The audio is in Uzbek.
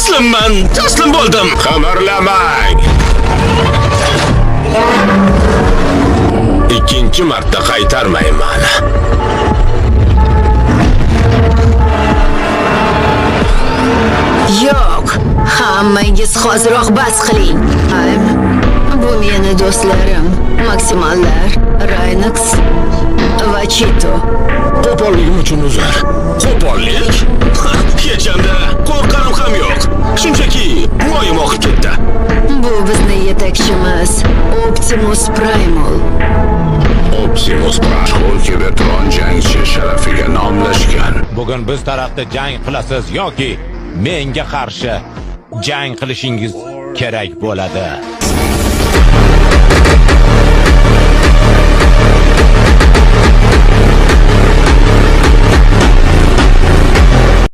Taslimman, taslim bo'ldim. Qimirlamang. Ikkinchi marta qaytarmayman. Yo'q, hammangiz hoziroq bas qiling. Ayb, bu meni do'stlarim, Maksimallar, Rhinox va Chito. Qo'polligim uchun uzr. Qo'pollik? Hech hamda qo'rqqanim ham yo'q. Shunchaki moyim oqib ketdi. Bu bizni yetakchimiz Optimus Primal. Optimus Prime Cybertron jangchi sharafiga nomlashgan. Bugun biz tarafda jang qilasiz yoki menga qarshi jang qilishingiz kerak bo'ladi.